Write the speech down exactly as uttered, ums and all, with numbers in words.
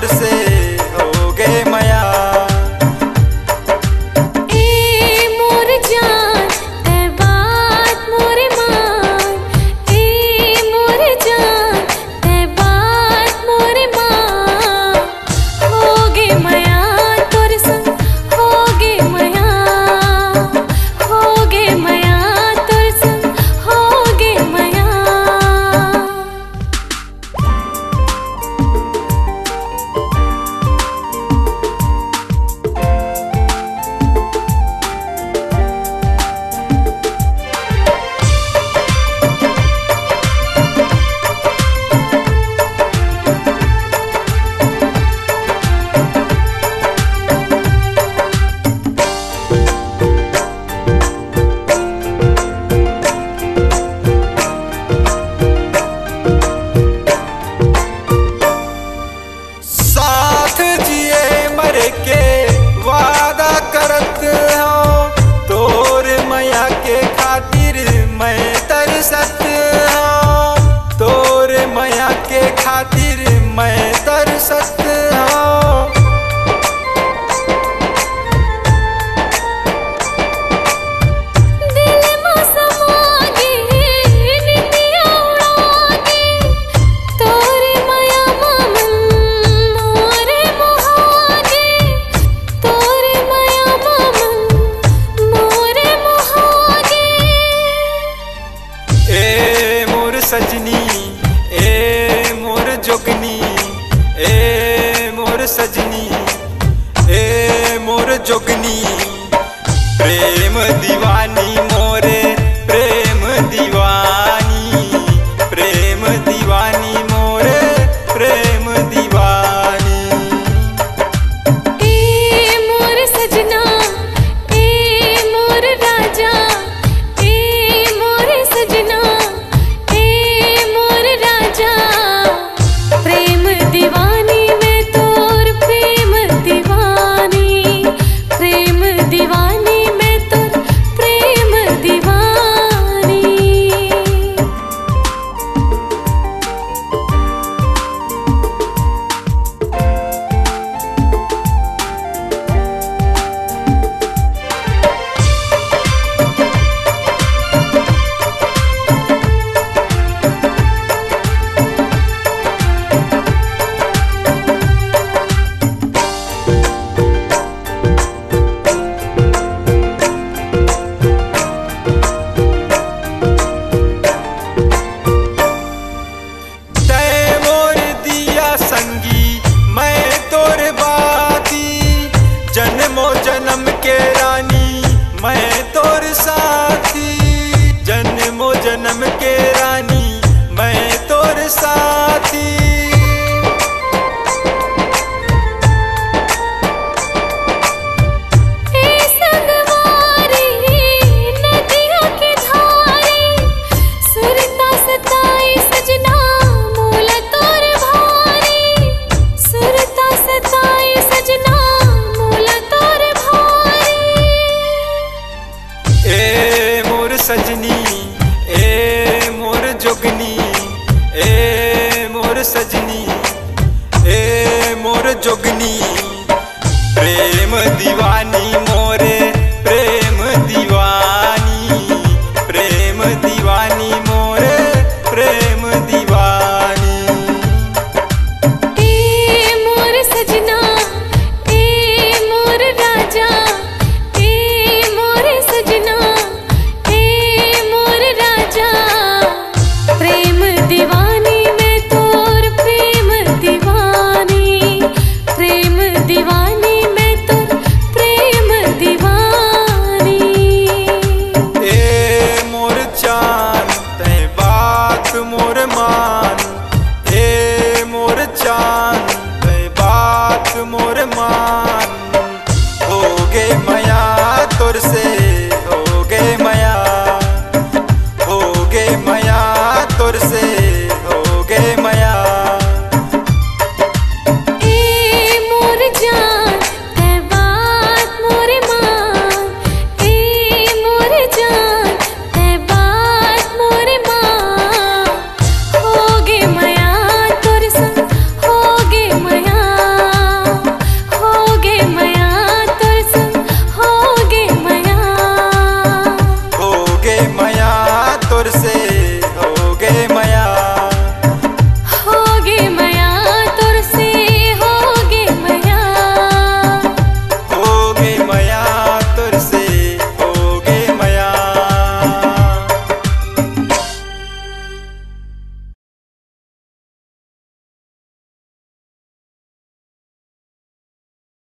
से होगे मया। ए मोर जान, तै बात मोरे मान। ए मोर जान, तै बात मोरे मान। होगे मया तोर संग, होगे मया, होगे मया तोर संग, होगे मया। साथ जिए मरे के वादा करत हौं, तोर मया के खातिर मैं तरसत हौं, तोर मया के खातिर मैं तरसत हौं। दिल मा समा गे, निंदिया उड़ा गे, तोर मया मा मन मोरे मोहा गे, तोर मया मा मन मोरे मोहा गे। ए मोर सजनी, ए मोर जोगनी, ए मोर सजनी, ए मोर जोगनी, प्रेम दीवानी मोरे, प्रेम दीवानी, प्रेम दीवानी मोरे, प्रेम दीवानी। ए मोर सजना, ए मोर राजा, ए मोर सजना, ए मोर राजा। प्रेम दीवानी मैं तोर, प्रेम दीवानी, प्रेम दीवानी मैं तोर, प्रेम दीवानी। तै मोर दिया संगी, मैं तोर बाती, जन्मों जन्म के रानी, मैं तोर साथी, जन्मों जन्म के रानी, मैं तोर साथी। ए संगवारी नदिया के धारी, सुरता सताई सजना मोला तोर भारी, सुरता सताई सजना मोला तोर भारी। ए मोर सजनी, ए मोर जोगनी, ए मोर सजनी, ए मोर जोगनी, प्रेम दीवानी मोरे, प्रेम दीवानी, प्रेम दीवानी मोरे, प्रेम दीवानी। ए मोर सजना, ए मोर राजा, ए मोर सजना, ए मोर राजा। प्रेम दीवानी मैं तोर, प्रेम दीवानी, प्रेम दीवानी मैं तोर, प्रेम दीवानी। ए मोर चान, तै बात मोर मान, ए मोर चान।